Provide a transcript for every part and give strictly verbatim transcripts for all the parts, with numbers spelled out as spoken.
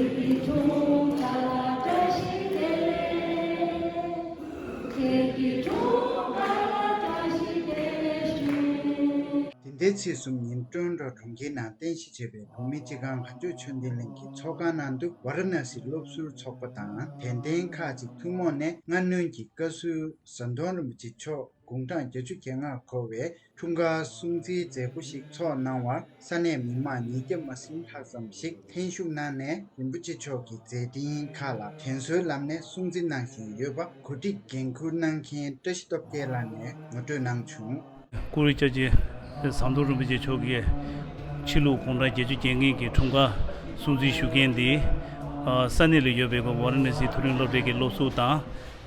དེ་ཟླའི་ཚེས་གསུམ་ཉིན་ཀྲོན་ཀྲོ་གྲོང་ཁྱེར་ནང་རྟེན་གཞི་བྱས་པའི་བོད་མིའི་སྤྱི་ཁང་གངས་ལྗོངས་ཆོས་ལྡན་གླིང་གི་ཚོགས་ཁང་ནང་དུ་ཝཱ་ར་ཎ་སི་སློབ་ཟུར་ཚོགས་པ་དང་དད་ལྡན་ཁག་ཅིག་ཐུན་མོང་ནས་སྔ་སྣུར་གྱི་བཀའ་ཟུར་ཟམ་གདོང་རིན་པོ་ཆེ་མཆོག་དགུང་གྲངས་བརྒྱད་ཅུ་གྱ་ལྔར་འཁོར་བའི་འཁྲུངས་སྐར་སྲུང་བརྩིའི་མཛད་སྒོ་ཞིག་ཚོགས་གནང་བར་ས་གནས་མི་མང་ཉིས་བརྒྱ་མ་ཟིན་ལྷག་ཙམ་ཞིག་ལྷན་ཞུགས་གནང་ནས་རིན་པོ་ཆེ་མཆོག་གི་མཛད་འཕྲིན་ཁག་ལ་དྲན་གསོའི་ལམ་ནས་སྲུང་བརྩི་གནང་བཞིན་ཡོད་པ་གོ་སྒྲིག་འགན་འཁུར་གནང་མཁན་བཀྲ་ཤིས་སྟོབས་རྒྱལ་ལགས་ནས་ངོ་སྤྲོད་གནང་བྱུང་། བཀུར་འོས་སྐྱབས་རྗེ་ཟམ་གདོང་རིན་པོ་ཆེ་མཆོག་གིས་ཕྱི་ལུགས་དགུང་གྲངས་བརྒྱད་ཅུ་གྱ་ལྔའི་གི་འཁྲུངས་སྐར་སྲུང་བརྩི་ཞུ་མཁན་འདི། ཨ། ས་གནས་ལ་ཡོད་པའི་གི་ཝཱ་ར་ཎ་སི་མཐོ་རིམ་སློབ་གྲྭའི་གི་སློབ་ཟུར་དང་།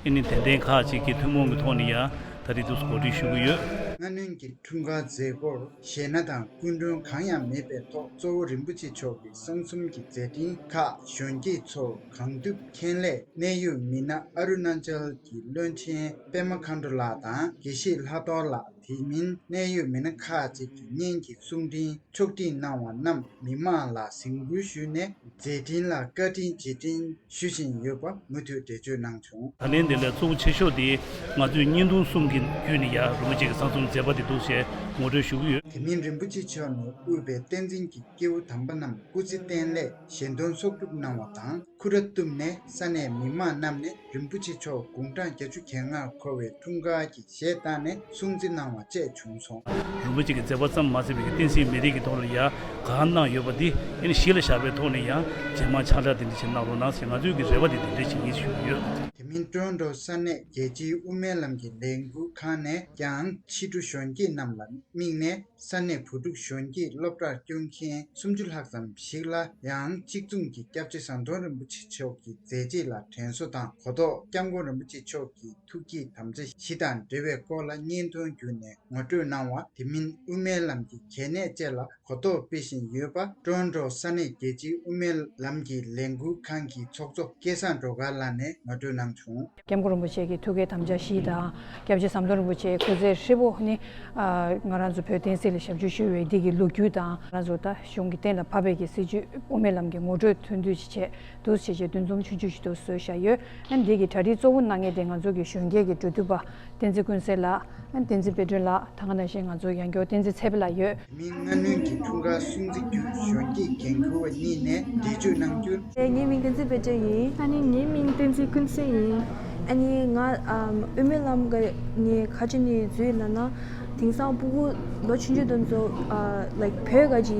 ཨེ་ནི་དད་ལྡན་ཁག་ཅིག་གིས་ཐུན་མོང་གི་ཐོག་ནས་ཡང་ད་རེས་འདུག་གོ་སྒྲིག་ཞུ་གི་ཡོད། སྔ་སྣུར་གྱི་འཁྲུངས་སྐར་མཛད་སྒོར་ཞེད་སྣང་དང་སྐུ་མགྲོན་གང་ཡང་མེད་པའི་ཐོག་གཙོ་བོ་རིན་པོ་ཆེ་མཆོག་གི་གསང་གསུམ་གྱི་མཛད་འཕྲིན་ཁག་གཞོན་སྐྱེས་ཚོར་གང་ཐུབ་མཁྱེན་སླད་གནད་ཡོད་མི་སྣ་ཨ་རུ་ན་ཅལ་གྱི་བློན་ཆེན་པད་མ་མཁའ་འགྲོ་ལགས་དང་དགེ་བཤེས་ལྷག་རྡོར་ལགས། དེ་མིན་གནད་ཡོད་མི་སྣ་ཁག་ཅིག་གིས་སྙན་གྱི་གསུང་འཕྲིན་ཕྱོགས་སྒྲིག་གནང་བ་རྣམས་མི་མང་ལ་གཟིགས་འབུལ་ཞུས་ནས་མཛད་འཕྲིན་ལ་བཀའ་དྲིན་རྗེས་དྲན་ཞུ་བཞིན་ཡོད་པ་མུ་མཐུད་འགྲེལ་བརྗོད་གནང་བྱུང་། ད་ལན་འདི་ལས་གཙོ་བོ་ཆེ་ཤོས་དེ་ང་ཚོས་བརྙན་ཐུང་གསུམ་གྱི་བརྒྱུད་ནས་ཡ་རིན་པོ་ཆེ་གི་གསང་གསུམ་མཛད་པ་དེ་འདུག་ཞེས་ངོ་སྤྲོད་ཞུ་གི་ཡོད། དེ་མིན་རིན་པོ་ཆེ་མཆོག་ནས་དབུས་པའི་བསྟན་འཛིན་གྱི་སྐྱེས་བུ་དམ་པ་རྣམས་སྐུ་ཚེ་བརྟན་སླད་ཞལ་འདོན་ཚོགས་སྒྲུབ་གནང་བ་དང་། ཁུ་ར་གཏུམ་ནས་ས་གནས་མི་མང་རྣམས་ནས་རིན་པོ་ཆེ་མཆོག་དགུང་གྲངས་བརྒྱད་ཅུ་གྱ་ལྔར་འཁོར་བའི་འཁྲུངས་སྐར་གྱི་གཞས་བཏང་ནས་སྲུང་བརྩི་གནང་བ་བཅས་བྱུང་སོང་། རིན་པོ་ཆེ་གི་མཛད་པ་ཙམ་མ་ཟད་པའི་བསྟན་སྲིད་མི་རིགས་ཀྱི་ཐོག་ལ་ཡང་གང་གནང་ཡོད་པ་འདི་ཨེ་ནི་གཞི་ལ་བཞག་པའི་ཐོག་ནས་ཡང་རྗེས་མ་ཕྱག་ལས་དེ་འདྲ་ཞིག་གནང་རོགས་གནང་ཞེས་ང་ཚོའི་གི་རེ་བ་འདི་དེ་འདྲ་ཞིག་ཡིན་ཞུ་གི་ཡོད། དེ་མིན་ཀྲོན་ཀྲོ་ས་གནས་རྒྱལ་སྤྱིའི་དབུ་མའི་ལམ་གྱི་ལས་འགུལ་ཁང་ནས་ཀྱང་ཕྱི་དྲོ་གཞོན་སྐྱེས་རྣམས་ལ་དམིགས་ནས། ས་གནས་བོད་ཕྲུག་གཞོན་སྐྱེས་སློབ་གྲྭར་བསྐྱོད་མཁན་སུམ་ཅུ་ལྷག་ཙམ་ཞིག་ལ་ཡང་གཅིག་མཚུངས་ཀྱི་སྐྱབས་རྗེ་ཟམ་གདོང་རིན་པོ་ཆེ་མཆོག་གི་མཛད་རྗེས་ལ་དྲན་གསོ་དང་གོ་རྟོགས། སྐྱབས་མགོན་རིན་པོ་ཆེ་མཆོག་གི་ཐུགས་བསྐྱེད་དམ་བཅའ་བཞི་དང་འབྲེལ་བའི་སྐོར་ལ་བརྙན་ཐུང་བརྒྱུད་ནས་ངོ་སྤྲོད་གནང་བ། དེ་མིན་དབུ་མའི་ལམ་གྱི་གལ་གནད་བཅས་ལ་གོ་རྟོགས་སྤེལ་བཞིན་ཡོད་པ་ཀྲོན་ཀྲོ་ས་གནས་རྒྱལ་སྤྱིའི་དབུ་མའི་ལམ་གྱི་ལས་འགུལ་ཁང་གི་ཚོགས་གཙོ་སྐལ་བཟང་སྒྲོལ་དཀར་ལགས་ནས་ངོ་སྤྲོད་གནང་བྱུང་། སྐྱབས་མགོན་རིན་པོ་ཆེ་གི་ཐུགས་བསྐྱེད་དམ་བཅའ་བཞི་དང་། སྐྱབས་རྗེ་ཟམ་གདོང་རིན་པོ་ཆེ་སྐུ་ཚེ་ཧྲིལ་པོ་ནི། ཨ། ང་རང་ཚོ་བོད་བསྟན་སྲིད་ལ་ཞབས་ཞུ་ཞུ་བའི་འདི་གི་ལོ་རྒྱུས་དང་། ང་རང་ཚོ་ད་གཞུང་གི་གཏན་ལ་ཕབ་པའི་གི་སྲིད་བྱུས་དབུ་མའི་ལམ་གྱི་ངོ་སྤྲོད་ཐུང་ཐུང་ཅིག་བྱས་འདུག་བྱས་བྱས་འདུ་འཛོམས་ཆུང་ཆུང་ཞིག་ཏུ་བཟོས་བཞག་ཡོད། ཨ་ནི་འདི་གི་གྲ་སྒྲིག་གཙོ་བོ་གནང་མཁན་དེ་ང་ཚོ་གི་གཞོན་སྐྱེས་ཀྱི་འབྲེལ་མཐུད་པ་བསྟན་འཛིན་ཀུན་གསལ་ལགས། ཨ་ནི་བསྟན་འཛིན་དཔལ་སྒྲོན་ལགས། ད་ག་ནང་བཞིན་ང་ཚོ་ཡང་སྐྱོར་བསྟན་འཛིན་ཚེ་འཕེལ་ལགས་ཡོད། མིང་སྔ་སྣུར་གྱི་འཁྲུངས་སྐར་སྲུང་བརྩི་རྒྱུ་གཞོན་སྐྱེས་འགན་འཁུར་བ་གཉིས་ནས་འགྲེལ་བརྗོད་གནང་རྒྱུར། ངའི་མིང་བསྟན་འཛིན་དཔལ་སྒྲོན་ཡིན། ཨ་ནི་ངའི་མིང་བསྟན་འཛིན་ཀུན་གསལ་ཡིན། ཨ་ནི་ང་ཨམ་དབུ་མའི་ལམ་ག་ནས་ག་ཅི་ནས་འཛུལ་ན་ན། དེང་སང་ཕྲུ་གུ་ལོ་ཆུང་ཆུང་དེ་ཚོ་ཨ་ལའིཀ་བོད་ག་ཅི་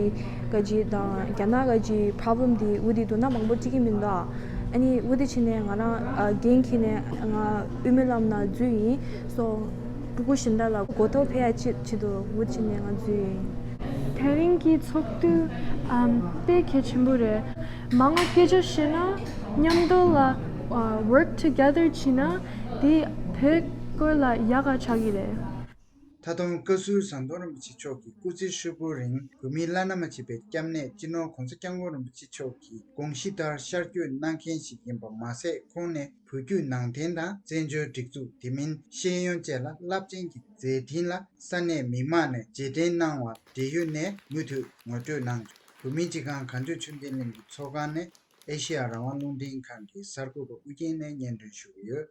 ག་ཅི་དང་རྒྱ་ནག་ག་ཅི་པྲོབ་ལེམ་དེ་འུ་དེ་དོ་སྣང་མང་པོ་སྤྲད་ཀྱི་མི་འདུག་ཨ་ནི་འུ་དེ་ཕྱིན་ནས་ང་རང་ཨ་འགན་འཁྱེར་ནས་ང་དབུ་མའི་ལམ་ན་འཛུལ་ཡིན། སོ། ཕྲུ་གུ་གཞན་དག་ལ་གོ་རྟོགས་འཕེལ་ཡ་ཆེད་ཆེད་དུ་འུ་ཕྱིན་ནས་ང་འཛུལ་ཡིན། དེ་རིང་གི་ཚོགས་འདུ་ཨམ་དཔེ་གལ་ཆེན་པོ་རེད། མང་ང་སྐད་ཆ་བཤད་ན་མཉམ་དུ་ལ་ཨ་work together བྱས་ན་དེ་བོད་སྐོར་ལ་ཡག་ག་ཆགས་ཀྱི་རེད། ད་དུང་བཀའ་ཟུར་ཟམ་གདོང་རིན་པོ་ཆེ་མཆོག་གི་སྐུ་ཚེ་ཧྲིལ་པོའི་རིང་བོད་མིའི་བླ་ན་མ་མཆིས་པའི་སྐྱབས་གནས་སྤྱི་ནོར་༸གོང་ས་༸སྐྱབས་མགོན་རིན་པོ་ཆེ་མཆོག་གི་དགོངས་གཞི་ལྟར་ཤར་བསྐྱོད་གནང་མཁན་ཞིག་ཡིན་པ་མ་ཟད། ཁོང་ནས་བོད་བརྒྱུད་ནང་བསྟན་དང་བཙན་བྱོལ་སྒྲིག་འཛུགས། དེ་མིན་ཤེས་ཡོན་བཅས་ལ་རླབས་ཆེན་གྱི་མཛད་འཕྲིན་ལ་ས་གནས་མི་མང་ནས་རྗེས་དྲན་གནང་བ་འབྲེལ་ཡོད་ནས་མུ་མཐུད་ངོ་སྤྲོད་གནང་བྱུང་། བོད་མིའི་སྤྱི་ཁང་གངས་ལྗོངས་ཆོས་ལྡན་གླིང་གི་ཚོགས་ཁང་ནས་ཨེ་ཤེ་ཡ་རང་དབང་རླུང་འཕྲིན་ཁང་གི་གསར་འགོད་པ་ཨུ་རྒྱན་ནས་སྙན་སྒྲོན་ཞུ་གི་ཡོད།